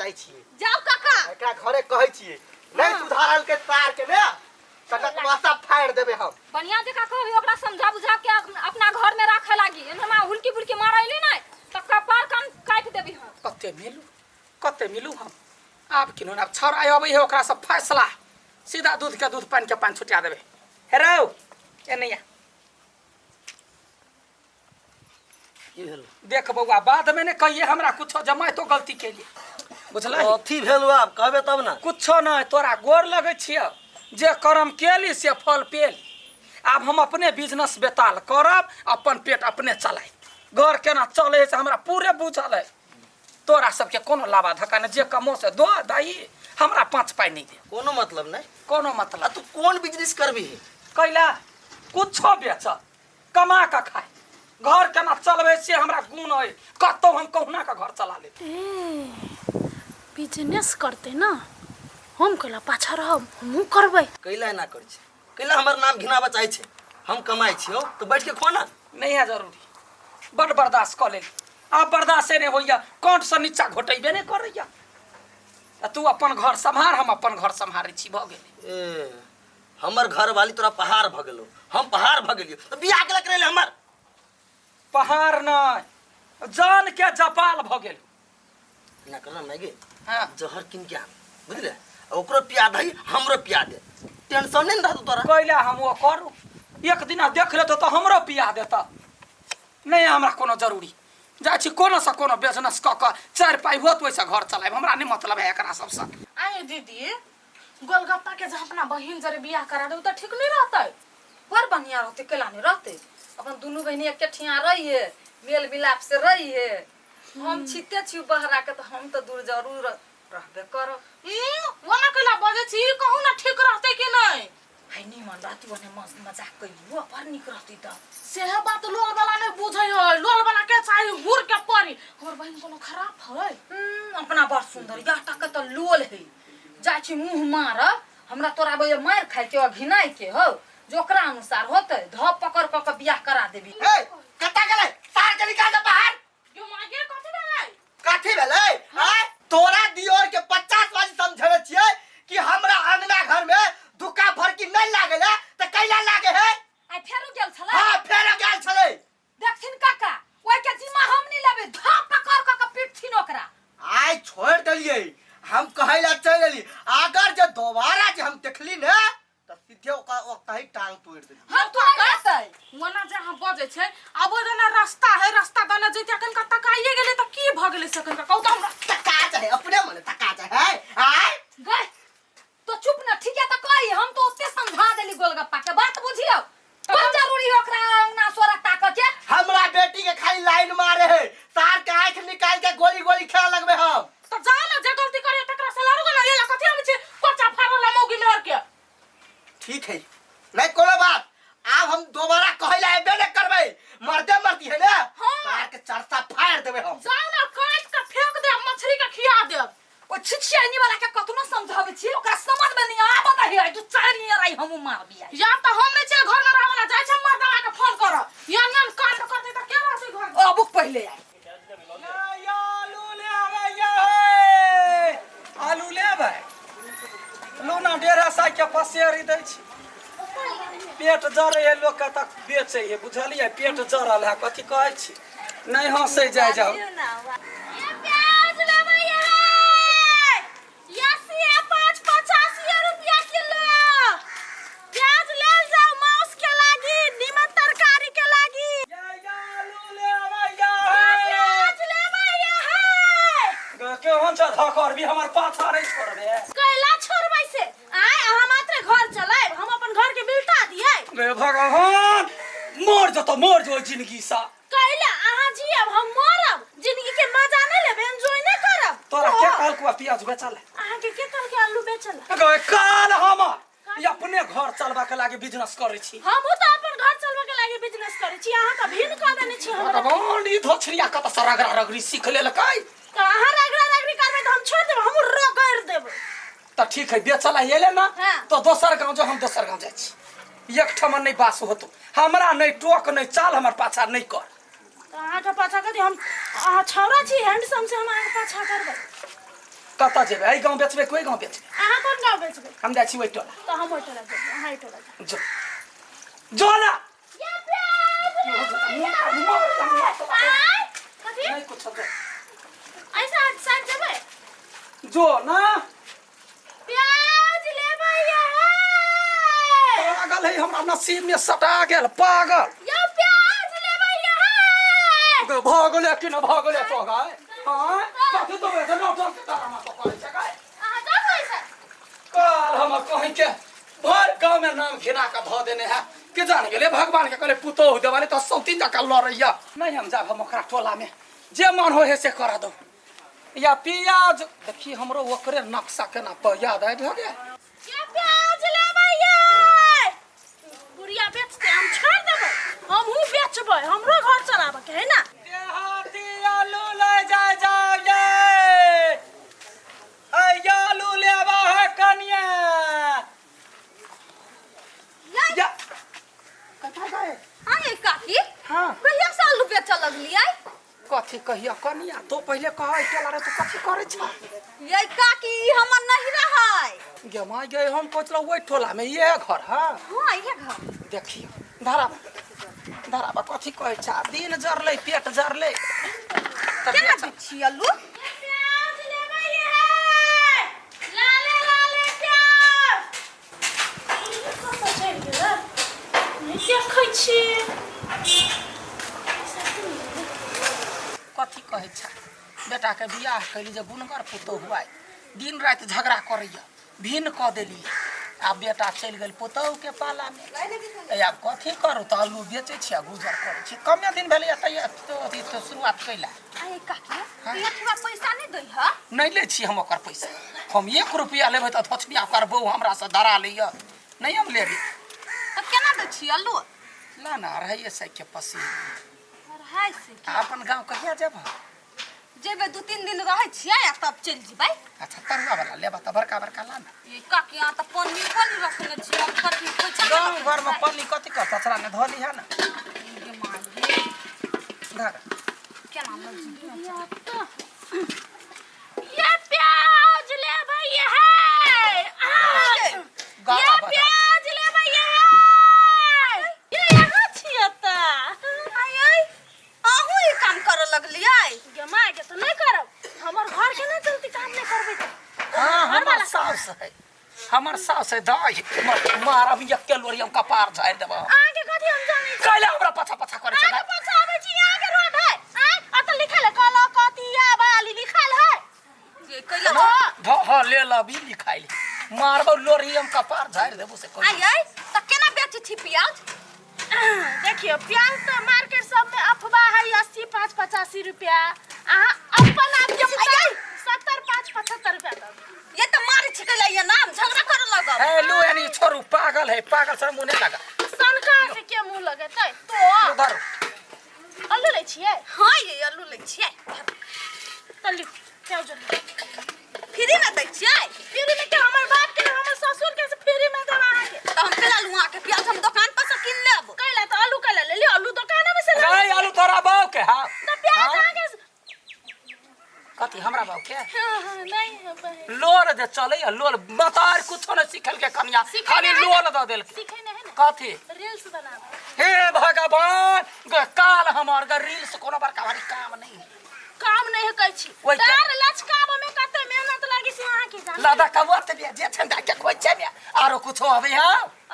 जाइ छियै। जाउ काका। एकरा घरे कहै छियै, नहि सुधारल के तार के ने तकर माथा फाड़ि देबै हम। बढ़िया जकाँ कहबी ओकरा, समझा बुझा के अपना घर में राखे लागी। एना हुलकी बुलकी मारैली नहि तऽ कपार कान काटि देबी हम। कते मिलू, कते मिलू हम आब किनो आब छौड़ा अबै है ओकरा सब फैसला सीधा दूध के दूध पानि के पानि छुटा देबै। हे रौ, एने आ। की भेल? देख बौआ, बाद में ने कहिए हमरा कुछो जमाय तो गलती केलिए, बुझलही? अथी भेल, आब कहबे तब ना। कुछो नहीं, तोरा गोर लगै छियै, जे कर्म केली से फल पेली। आब हम अपने बिजनेस बेताल करब, अपन पेट अपने चलाय, घर केना चले से हमरा पूरे बुझल है। तोरा सबके कोनो लावा धक्का नहीं, जे कमो से दो दही, हमरा 5 पाइ नहीं दे। कोनो मतलब नहीं। कोनो मतलब। आ तू कोन बिजनेस करबी? कैला कुछो बेच कमा के खाए, घर केना चलबै से हमरा गुण है, कतौ हम कहुना के घर चला लेब। ए बिजनेस करते ना, हम कैला पाछा रहब, हमहूँ करबै। कैला एना करै छै? कैला हमर नाम घिनाबऽ चाहै छै? हम कमाइ छियौ तऽ बैठ के खो ना। नहीं है जरूरी, बड बर्दाश्त कऽ लेल, आब बर्दाश्ते नहीं होइया, कंठ से नीचा घोटेबे नहीं करैया। आ तू अपन घर सम्हार, हम अपन घर सम्हारै छी, भऽ गेलै। ए हमर घर वाली तोरा पहाड़ भऽ गेलौ, हम पहाड़ भऽ गेलियौ तऽ बियाह केला करेले हमर? पहाड़ नहीं, जान के जपाल भऽ गेल। एना करना माय गे। हाँ। जहर किन के आन, बुझले? आ ओकरो पिया दही, हमरो पिया दे, टेंशन नहीं ने रहतौ तोरा। कैला हम ओ करू? एक दिना देख लेतो तऽ हमरो पिया देता। नहीं हमरा कोनो जरूरी, जाइ छी कोनो से कोनो बिजनेस कऽ कऽ 4 पाइ होत ओहिसँ घर चलायब, हमरा नहीं मतलब है एकरा सबसँ। आये दीदी, गोलगप्पा के जहाँ अपना बहिन जरे बियाह करा देब तऽ ठीक नहीं रहतै? बड़ बढ़िया रहतै, कैला नहीं रहतै? अपन दुनू बहिनी एके ठिया रहिए, मेल मिलाप से रहिए। हम छिते छी बहरा के, तऽ हम तऽ दूर जरूर रहबे करब। ओना कैला बजै छी? कहू ना ठीक रहतै कि नहीं? है निमन रहती, ओने मस्त मजाक कैली, बड़ नीक रहती। तऽ सेहे बात लोल वाला नहीं बुझै है, लोल वाला के चाही हुर के परी। हमर बहिन कोनो खराब है? अपना बड़ सुंदर यह तक तऽ लोल है। जाइ छी मुँह मारब, हमरा तोरा बजे मारि खाइ के और घिनाइ के हौ, जो ओकरा अनुसार होतै धप पकड़ कऽ के बियाह करा देबी। ए कत्ता गेलै? सार के निकाल दे बाहर। यो मागे कथी भेलै? कथी भेलै? आय तोरा दियोर के 50 बारी समझेले छियै कि हमरा अंगना घर में धुक्का फरकी नहीं लागल है, त कैला लागे है? आइ फेरो गेल छलै? हाँ फेरो गेल छलै। देखथिन काका, ओहि के जिम्मा हम नहीं लेबै, धप पकड़ कऽ के पीटथिन ओकरा। आइ छोड़ देलियै हम, कहै ला चलि एली। अगर जे दोबारा जे हम देखली ने तऽ सीधे ओकरा ओतहि टांग तोड़ि देली। हम तो करतै। ओना जे अहाँ बजै छै, आब ओहि दने रास्ता है, रास्ता दने जैते कनिका तकाइए गेलै तऽ की भऽ गेलै से कनिका कहू तऽ हमरा। तका चाहे अपने मने तका चाहे आय। गए तो चुप न, ठीक है? तऽ कही हम तो ओते समझा देली गोलगप्पा के, बात बुझियौ कोन जरूरी है ओकरा अंगना सोरा ताकऽ के? हमरा बेटी के खाली लाइन मारे है, सार के आंख निकाल के गोली गोली खेला लगबे हम। तऽ जाओ ने, जे गलती करे तकरा से लड़ू ना, एला कथी आबै छै कोचा फाड़ल मौगी मेहर के। ठीक है, नहीं कोनो बात, आब हम दोबारा कहै ला एबे नहीं करबै, मर्दे मर्दी है ने। हाँ। सार के चरसा फाड़ देबे हम। जाओ ना, काट के फेंक देब, मछली के खिया देब। ओ छिछियानी वाला के कतनो समझाबै छियै, ओकरा समझ में नहीं आबत है। दू चारि नियर I हमहूँ मारबी आई। या तऽ हम नहि छियै घर में रहै वाला, जाइ छै मर्दवा के फोन करऽ, यान यान कांड करतै तऽ के रहतै घर में? अबुक पहिले आई। आलू लेबै ये, आलू लेबै? लूना 1.5 सए के पसेरी दै छी। पेट जरै है लोकके तऽ बेचै है, बुझलियै? पेट जरल है, कथी कहै छी? नहि हँसै जाइ जाउ। ये प्याज लेबै ये, 80 5 85 रुपया किलो प्याज लेल जाओ, मांस के लागी, नीमन तरकारी के लागी। आलू लेबै ये, प्याज लेबै ये। केहन छ धकर भी हमर पाछा नहि छोड़बे। कैला छोड़बै से? आय अहाँ मात्र घर चलायब, हम अपन घर के बिलटा दियै? रे भगवान, मर जतो, मर जो जिंदगी सा। कैला अहाँ जियब हम मरब? जिंदगी के मजा नहीं लेब, एंजॉय नहीं करब? तोरा के कहलकौ प्याज बेचल? अहाँ के के कहलकै आलू बेचल? गए काल हम ई अपने घर चलबा के लागे बिजनेस करै छी। हमहूँ तऽ अपन घर चलबऽ के लागे बिजनेस करै छी, अहाँ तऽ भिन्न कऽ देने छी हमरा। भगवान, ई धोछरिया कतऽ से रगड़ा रगड़ी सीख लेलकै? तऽ अहाँ रगड़ा रगड़ी करबै तऽ हम छोड़ि देबै? हमहूँ रगड़ि देबै। तऽ ठीक है, बेचल एले ना। हाँ। तो दोसर गाँव जो, हम दोसर गाँव जाइ छी, एक ठमा नहीं बास होतो हमरा, नहीं टोक नहीं चाल, हमर पाछा नहीं कर। तऽ अहाँके पाछा कथी हम? अहाँ छौड़ा छी हैंडसम, से हम अहाँके पाछा करबै? कतऽ जेबै एहि गाँव बेचबै कि ओहि गाँव बेचबै अहाँ कोन गाँव बेचबै हम जाइ छी ओहि टोला तऽ हम ओहि टोला जेबै अहाँ एहि टोला जाउ जो जो ना ये प्याज आय कथी नहीं कुछ जो ऐसा साइड जेबै जो ना प्याज लेबै ये पागल है हमरा नसीब में सटा गेल पागल यो प्याज लेबै ये भऽ गेलै कि न भऽ गेलै तो गाय हाँ कथी तो बेटा नौटंकी के डरामा तो करै छै गाय अहाँ जाउ ऐसा काल हम कहीं के भर गाँव में नाम घिना के धऽ देने है के जान गेले भगवान के कहले पुतोहु देवाले तो सौतीन जकाँ लड़ैया नहीं हम जाब हम ओकरा टोला में जे मन हो है से करा दो या पियाज देखी हमरो ओकरे नक्शा केना पर याद आबि हो गेल ये प्याज लेबै ये बुढ़िया बेचते हम छोड़ देबै हमहूँ बेचबै हमरो घर चलाबऽ के है ना देहाती आलू ले जाय जाओ ये ऐ आलू लेबा है कनिया या कथा गए हाँ काकी हाँ कहिया से आलू बेचऽ लगलियै कथी कहिया कनिया तो पहिले कह अकेला रे तू कथी करै छ ये काकी ई हमर नहीं रहै गे माय गे हम सोचलहुँ ओहि टोला में ये घर हाँ हाँ इहे घर देखियो धराबा धराबा कथी कहै छ दिन जरलै पेट जरलै तऽ केना बेच- दै छी आलू प्याज लेबै ये लाले लाले प्याज कतऽ चलि गेलै नहि देखै छी कथी कहै छ बेटाके बियाह कैली जे गुणगर पुतोहु आइ दिन राति झगड़ा करैया भिन्न कऽ देली आब बेटा चलि गेल पुतोहुके पालामे तऽ आब कथी करू तऽ आलू बेचै छी आ गुजर करै छी कमे दिन भेलैया तैया तो अथी तो शुरुआत कैला अरे काकी हाँ? ये थोड़ा पैसा नहीं दै ह नहि लै छी हम ओकर पैसा हम एक रुपया लेबै तऽ धोछबिया ओकर बहू हमरासँ धरा लैया नहि हम लेबै तऽ केना दै छी आलू ला ना अढ़ाइए सए के पसीन अढ़ाई सए आ अपन गाँव कहिया जेबह जेबै 2-3 दिन रहै छियै आ तब चलि जेबै अच्छा तरुआ वाला लेबह तऽ बड़का बड़का ला ना ये काकी अहाँ तऽ पन्नी पन्नी रखने छी हम कथी पैसा गाँव घरमे पन्नी कथी कर चचरा ने धऽ लिहऽ ना धर केना लग जेबै ये प्याज लेबै ये है गाना ये बजा। प्याज लेबै ये है ये यहाँ छियै तऽ आय आय अहूँ ई काम करऽ लगलियै गे माय के तऽ नहि करब हमर घर के नहि चलती काम नहि करबै तऽ हाँ हमर साउस है हमर साउस है दाइ मारब एक्के लोरी हम कपार झाड़ि देबह अहाँके कथी हम जानै छी कैला हमरा पाछा पाछा करै छै अहाँके पाछा आबै छी अहाँके रोड है आँय अतऽ लिखल है कल कतिया बाली लिखल है ये कैला ध ह ले लबी लिखाइल मारबौ लोरी हम कपार झाड़ि देबो से कोई आय आय तऽ केना बेचै छी प्याज देखियौ प्याज तऽ मार्केट सबमे अफवाह है 80 5 85 रुपया अहाँ अपन आदमी छी तऽ 70 5 75 रुपया दऽ ये तऽ मारै छी कैला ये नाम झगड़ा करऽ लगब हे लू यानी छोड़ू पागल है पागल सर मुँह नहीं लगा सनका के के मुँह लगेतै तो उधर आलू लै छियै हाँ ये आलू लै छियै तऽ लिख प्याज लिख फ्री में दै छियै फ्री में के हमर बाप के हमर ससुर के से फ्री में देब अहाँके तऽ हम कैला लू अहाँके प्याज हम दुकान पर से कीन लेब कैला तऽ आलू कैला ले लियौ आलू दोकाने में से ले गाय आलू तोरा बाप के हाँ तऽ प्याज हाँ? अहाँके कथी हमरा बाप के हाँ, हाँ, नहीं है बहन। लोल जे चलै है लोल बतार कुछो नहीं सिखल के कनिया सीखै खाली नहि है लोल दऽ देलकै सीखै नहीं है ना कथी रील्स बनाबै हे भगवान ग काल हमर ग रील्स कोनो बड़का भारी काम नहीं है। काम नहीं है कहै छी ओहि के- तार लचकाबऽ में कते मेहनत लागी से अहाँ की जान लदा कबुआ ते जे छन के खोज छै ने आरो कुछो अबै है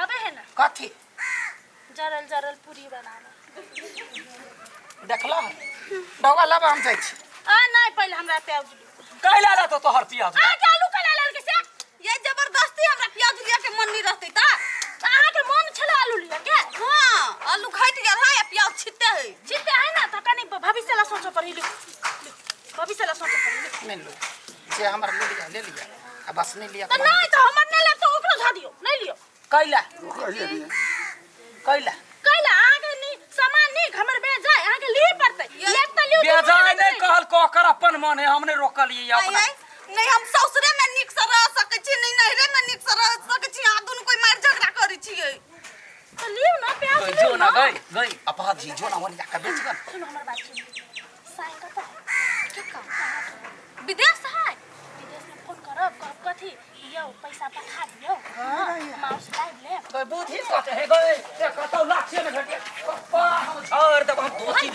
आबे है ना कथी जरल जरल पूरी बनाबऽ देखला डोगा लाबा हम जाइ छी आ नहीं पहिले हमरा प्याज लियौ कैला रहतो तोहर पियाज अहाँके आलू कैला लेलकै से ये जबरदस्ती हमरा प्याज लिया के मन नहीं रहते ता तऽ अहाँके मन छलै आलू लिअ के हाँ आलू घटि गेल है आ प्याज छिते है छिते है ना तऽ कनि भविष्य ला सोचऽ पड़ी लियौ भविष्य ला सोचऽ पड़ी लियौ नहीं लो जे हमर ले लिया ले लिया आ बस नहीं लिया तऽ नहीं तऽ हमर नहि लेब तऽ ओकरो धऽ दियौ नहीं लियौ कैला कैला कैला अहाँके नी सामान नीक हमर बेच जाय अहाँके लिअ पड़तै लेब तऽ लियौ बेजाय नहीं कहल को ओकर अपन मन है हमने रोकलिए अपना नहीं नहीं हम ससुरे में नीक से रह सकै छी नहीं नैहरे में नीक से रह सकै छी अहाँ दुनू कोई मारि झगड़ा करै छियै तऽ लियौ ना प्याज गई लियौ जो ना ना गई गई अपा जी जो ना वन जाके बेच गन सुनू हमर बात सुनू साई कतऽ है विदेश है विदेश में दियौ, पैसा पठा दियौ। माउस लाबि लेब। गई बुद्धि कते हे गई, ए कतौ लाठिए ने भेटिए। पप्पा हम झाड़ देब हम धोती।